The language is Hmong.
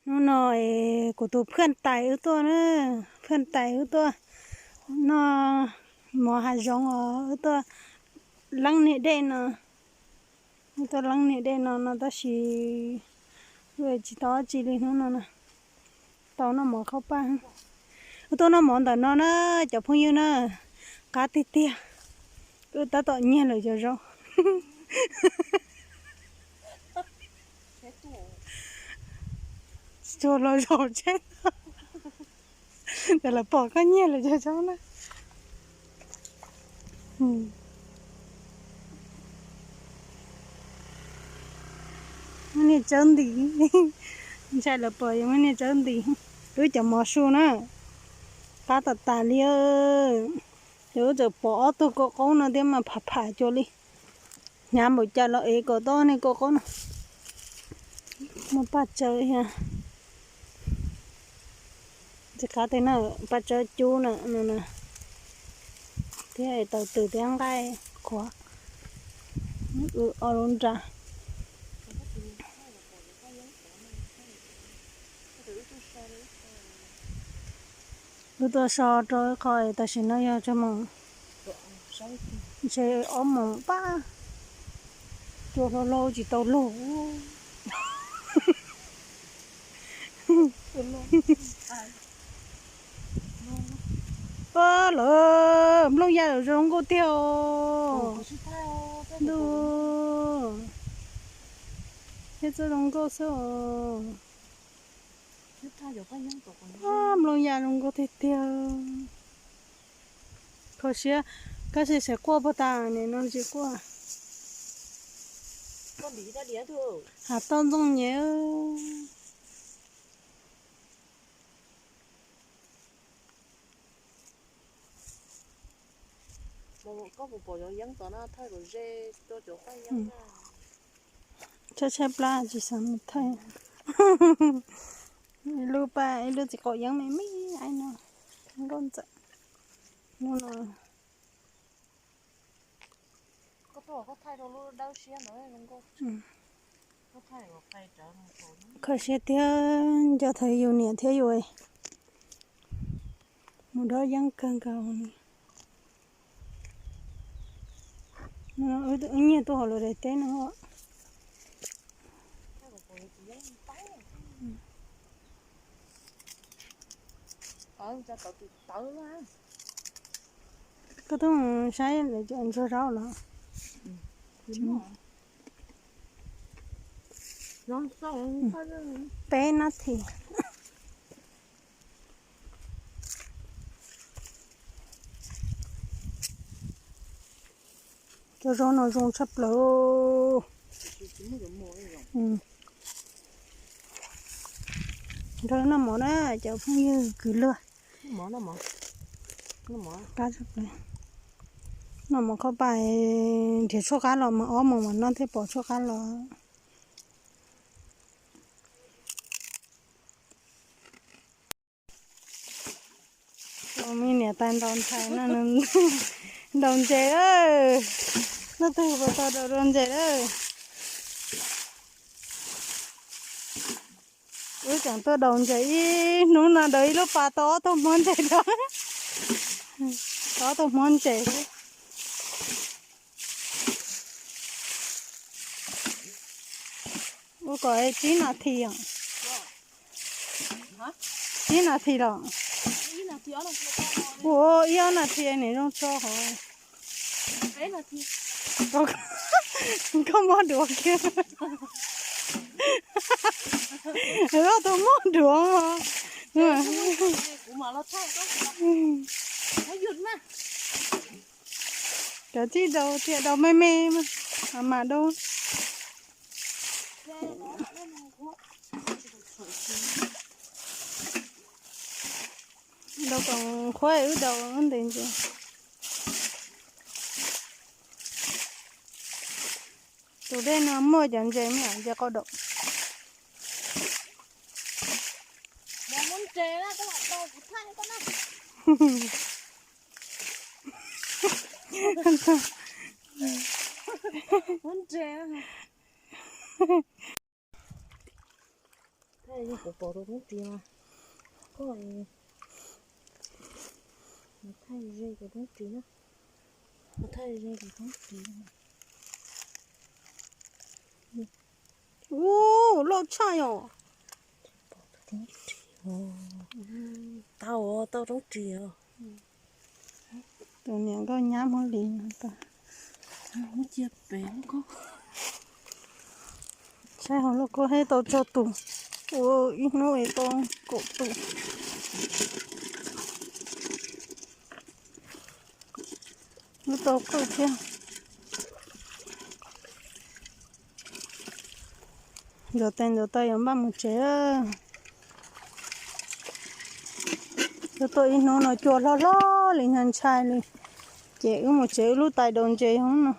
Hnub no es kuv tus phaj tais wb tuaj na, phaj tais wb tuaj noj mov hav zoov os, wb tuaj leeb niag dej no, wb tuaj leeb niag dej no no tab sis wb tsis tau dab tsi li hnub no na, tau noj mov khaub paj. Wb tuaj noj mov ntawm no na cov phooj ywg na, qab tiag tiag, wb tab tom nyiag lawv cov zaub. Tsuag los zaum tsheb, lawv pom koj nyiag lawv cov zaub na. Muab niag tsawb ntis, ntshai lawv pom yuav muab niag tsawb ntis. Wb cov mov su na, qab tas tas li. Ces wb txawm pom ob tug kaum qaub no thiab mas pham pham cuag li. Hnyav npaum cas los ev kom tau niag kaum qaub no. Muaj paj tsawb thiab. Tsis qab tiag na, paj tsawb cub na no na, thiab taws twm thiab nqaij qhuav, wb ob lub nra. Wb tuaj so rau ib qho tam sim no yog tsawg moos? Ntshe ob moos pab. Cua hlo hlo tsis tau lug. Lawv nplooj ya zoo nkauj tiag os. Ntuj, thiab txawj zoo nkauj xwb os. Nplooj ya zoo nkauj tiag tiag. Kho siab, koj sim xav quaj puas tas, nim no tsis quaj. Hav toj ntxooj nyem. Tshaib tshaib plab tsis xav mus thaij. Ib lub paj, ib lub txiv qaum yeeb me me no, nkauj ntxawm. Hnub no kho siab tiag, nco thaum yus niam thiab yus mus dob yeeb kawg nkaus li. Wb nyiag tuaj hauv lawv daim teb no. Koj tuaj saib lawv cov ntsuag zaub los? Peb nab thi. Cov zaub no zoo tshaj plaws. Nrog noj mov na cov phooj ywg kwv luag. Qab tshaj plaws. Noj mov khaub paj, nrhiav tshuaj qab los mas ob moos mas noj thiaj pom tshuaj qab los. Me niam tais ntaus ntxhais no, ntaus ntses. Noj twg puas tau ntaus ntses lawm. Wb tseem tuaj ntaus ntses ib hnub no, ntaus ib lub pas tau ob tug hmuab ntses rau, tau ob tug hmuab ntses xwb. Ua kom tsib nas this os. Tsib nas this los? Ua ib ob nas this nim zoo tso hov. Koj mob duav kiag. Koj tus mob duav. Cov txij daus tiam daus me me mas mam daus. Daus kom qhuav wb daus ntev ntses. Tus dej no muaj cov ntses me ntses qau daum. Yeej kuv pom rau roob ris mas, koj mus thaij ze rau roob ris na, mus thaij ze rau roob ris. Ub, loj tshaj yom. Tau, tau roob ris os. Tus niam nkauj nyab muab li no tau. Muab cia pem lub koj. Saib hauv lub koj heb tau tsawg tus. Ua ib hnub es tau kaum tus. Lub tau qwj thiab. Ntxuav tes ntxuav taw yuav npaj mus tsev. Tuaj tuaj ib hnub no cua hlob hlob li, ntshai ntshai li. Ces wb mus tsev, wb lub tais daus ntses no.